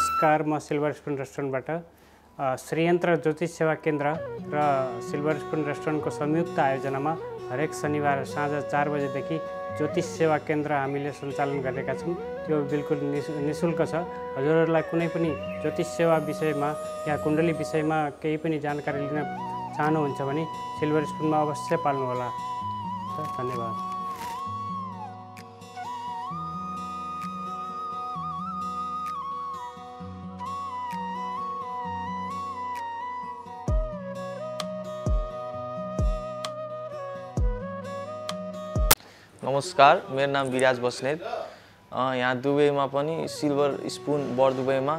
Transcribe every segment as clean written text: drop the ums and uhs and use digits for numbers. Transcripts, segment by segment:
नमस्कार, म silver spoon रेस्टुरेन्टबाट श्रीयन्त्र ज्योतिष सेवा केन्द्र र सिल्भर स्पुन रेस्टुरेन्टको संयुक्त आयोजनामा हरेक शनिबार साँझ 4 बजेदेखि ज्योतिष सेवा केन्द्र हामीले सञ्चालन गरेका छौँ। त्यो बिल्कुल निःशुल्क छ। हजुरहरूलाई कुनै पनि ज्योतिष सेवा विषयमा या कुण्डली विषयमा केही पनि जानकारी लिन चाहनुहुन्छ भने सिल्भर स्पुनमा अवश्य पाल्नुहोला। धन्यवाद। नमस्कार, मेरो नाम विराज बस्नेत। यहाँ दुबईमा पनि सिल्भर स्पुन बर दुबईमा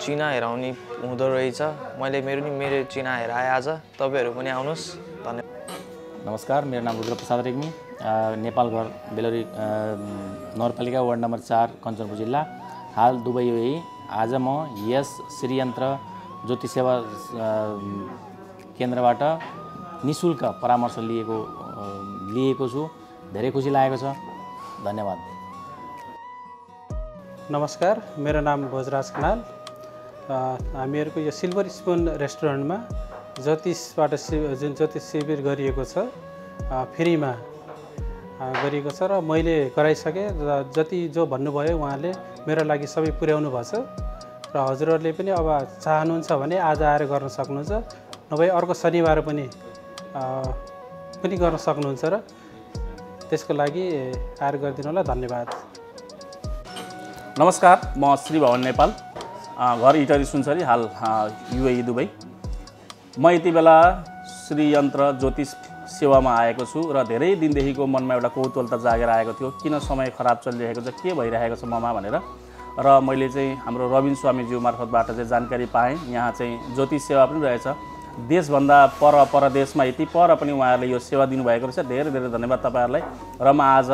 चिना हेराउने हुँदो रहेछ। मेरो चिना हेराएँ आज। तपाईहरु पनि आउनुहोस्। धन्यवाद। नमस्कार, मेरो नाम रुद्रप्रसाद रेग्मी, नेपाल घर बेलौरी नगरपालिका वार्ड नम्बर 4 कञ्चनपुर जिल्ला। हाल दुबई हो। आज म यस श्रीयन्त्र ज्योतिष सेवा केन्द्रबाट निःशुल्क परामर्श लिएको छु। धेरै खुसी लागेको छ। धन्यवाद। नमस्कार, मेरो नाम भोजराज खनाल। हामीहरूको यो सिल्भर स्पुन रेस्टुरेन्टमा ज्योतिषबाट जुन ज्योतिष शिविर गरिएको छ, फ्रीमा गरिएको छ र मैले गराइसकेँ र जति जो भन्नुभयो उहाँले मेरो लागि सबै पुर्याउनु भएको छ र हजुरहरूले पनि अब चाहनुहुन्छ भने आज आएर गर्न सक्नुहुन्छ, नभए अर्को शनिबार पनि गर्न सक्नुहुन्छ र त्यसको लागि आएर गरिदिनु होला। धन्यवाद। नमस्कार, म श्री भवन नेपाल, घर इटरी सुनसरी, हाल युएई दुबई। म यति बेला श्रीयन्त्र ज्योतिष सेवामा आएको छु र धेरै दिनदेखिको मनमा एउटा कौतूहलता जागेर आएको थियो, किन समय खराब चलिरहेको छ, के भइरहेको छ ममा भनेर। र मैले चाहिँ हाम्रो रविन स्वामीज्यू मार्फतबाट चाहिँ जानकारी पाएँ। यहाँ चाहिँ ज्योतिष सेवा पनि रहेछ। देशभन्दा परदेशमा यति पर पनि उहाँहरूले यो सेवा दिनुभएको रहेछ। धेरै धेरै धन्यवाद तपाईँहरूलाई। र म आज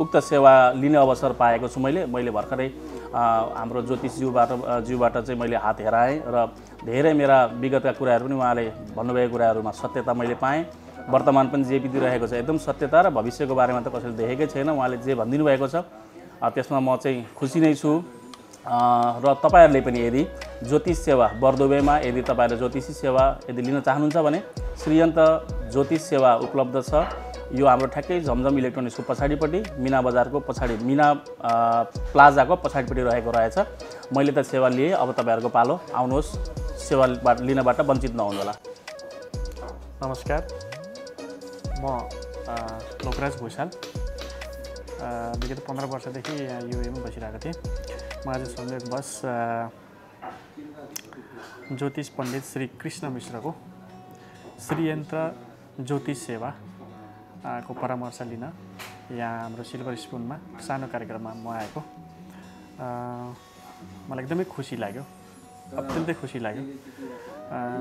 उक्त सेवा लिने अवसर पाएको छु। मैले भर्खरै हाम्रो ज्योतिषज्यूबाट चाहिँ मैले हात हेराएँ र धेरै मेरा विगतका कुराहरू पनि उहाँले भन्नुभएको कुराहरूमा सत्यता मैले पाएँ। वर्तमान पनि जे बितिरहेको छ एकदम सत्यता र भविष्यको बारेमा त कसैले देखेकै छैन। उहाँले जे भनिदिनु भएको छ त्यसमा म चाहिँ खुसी नै छु। र तपाईहरुले पनि यदि ज्योतिष सेवा बरदुबईमा यदि तपाईहरुले ज्योतिषी सेवा यदि लिन चाहनुहुन्छ भने श्रीयन्त्र ज्योतिष सेवा उपलब्ध छ। यो हाम्रो ठ्याक्कै झमझम इलेक्ट्रोनिक्सको पछाडिपट्टि मिना बजारको पछाडि मिना प्लाजाको पछाडिपट्टि रहेको रहेछ। मैले त सेवा लिएँ, अब तपाईहरुको पालो। आउनुहोस्, सेवा लिनबाट वञ्चित नहुनुहोला। नमस्कार, म लोकराज भूषाल। विगत 15 वर्षदेखि यहाँ युएमा बसिरहेको थिएँ। म आज संयोगवश ज्योतिष पण्डित श्री कृष्ण मिश्रको श्रीयन्त्र ज्योतिष सेवा को परामर्श लिन यहाँ हाम्रो सिल्भर स्पुनमा सानो कार्यक्रममा म आएको। मलाई एकदमै खुसी लाग्यो, अत्यन्तै खुसी लाग्यो।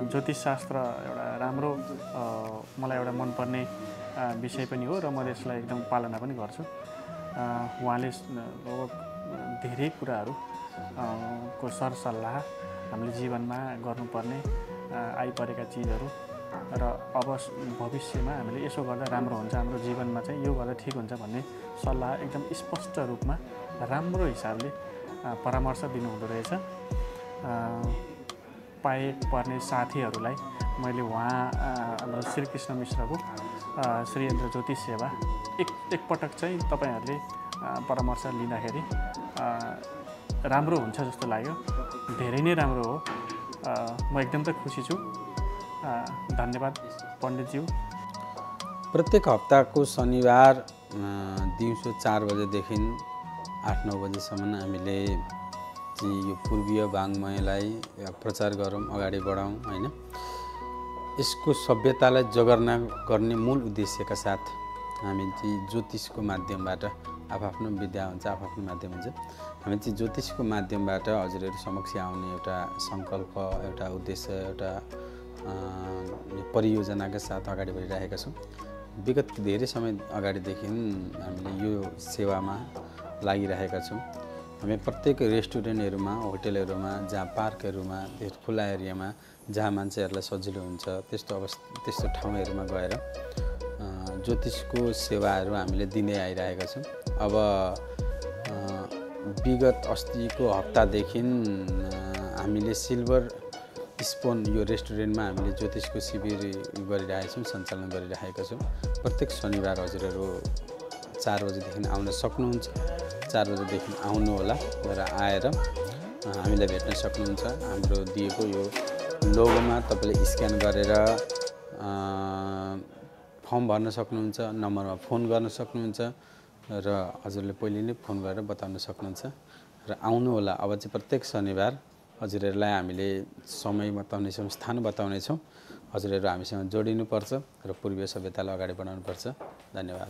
ज्योतिष शास्त्र एउटा राम्रो मलाई एउटा मनपर्ने विषय पनि हो र म यसलाई एकदम पालना पनि गर्छु। उहाँले धेरै कुराहरू को सरसल्लाह हामीले जीवनमा गर्नुपर्ने आइपरेका चिजहरू र अब भविष्यमा हामीले यसो गर्दा राम्रो हुन्छ, हाम्रो जीवनमा चाहिँ यो गर्दा ठिक हुन्छ भन्ने सल्लाह एकदम स्पष्ट रूपमा राम्रो हिसाबले परामर्श दिनुहुँदो रहेछ। पर्ने साथीहरूलाई मैले हाम्रो श्रीकृष्ण मिश्रको श्रीयन्त्र ज्योतिष सेवा एकपटक चाहिँ तपाईहरुले परामर्श लिँदाखेरि राम्रो हुन्छ जस्तो लाग्यो। धेरै नै राम्रो हो। म एकदम त खुसी छु। धन्यवाद पण्डितज्यू। प्रत्येक हप्ताको शनिबार दिउँसो 4 बजेदेखि 8-9 बजेसम्म हामीले यो पूर्वीय वाङ्मयलाई प्रचार गरौँ, अगाडि बढाउँ हैन। यसको सभ्यतालाई जगर्ना गर्ने मूल उद्देश्यका साथ हामी चाहिँ ज्योतिषको माध्यमबाट आफ्नो विद्या हुन्छ, आफ्नो माध्यम हुन्छ। हामी चाहिँ ज्योतिषको माध्यमबाट हजुरहरू समक्ष आउने एउटा सङ्कल्प, एउटा उद्देश्य, एउटा परियोजनाका साथ अगाडि बढिरहेका छौँ। विगत धेरै समय अगाडिदेखि हामीले यो सेवामा लागिरहेका छौँ। हामी प्रत्येक रेस्टुरेन्टहरूमा, होटलहरूमा, जहाँ पार्कहरूमा, खुला एरियामा जहाँ मान्छेहरूलाई सजिलो हुन्छ त्यस्तो ठाउँहरूमा गएर ज्योतिषको सेवाहरू हामीले दिँदै आइरहेका छौँ। अब विगत अस्तिको हप्तादेखि हामीले सिल्भर स्पुन यो रेस्टुरेन्टमा हामीले ज्योतिषको शिविर गरिरहेका छौँ, सञ्चालन गरिरहेका छौँ। प्रत्येक शनिबार हजुरहरू 4 बजेदेखि आउन सक्नुहुन्छ। 4 बजेदेखि आउनु होला र आएर हामीलाई भेट्न सक्नुहुन्छ। हाम्रो दिएको यो लोगोमा तपाईँले स्क्यान गरेर फर्म भर्न सक्नुहुन्छ, नम्बरमा फोन गर्न सक्नुहुन्छ र हजुरले पहिले नै फोन गरेर बताउन सक्नुहुन्छ र आउनु होला। अब चाहिँ प्रत्येक शनिबार हजुरहरूलाई हामीले समय बताउनेछौँ, स्थान बताउनेछौँ। हजुरहरू हामीसँग जोडिनुपर्छ र पूर्वीय सभ्यतालाई अगाडि बढाउनुपर्छ। धन्यवाद।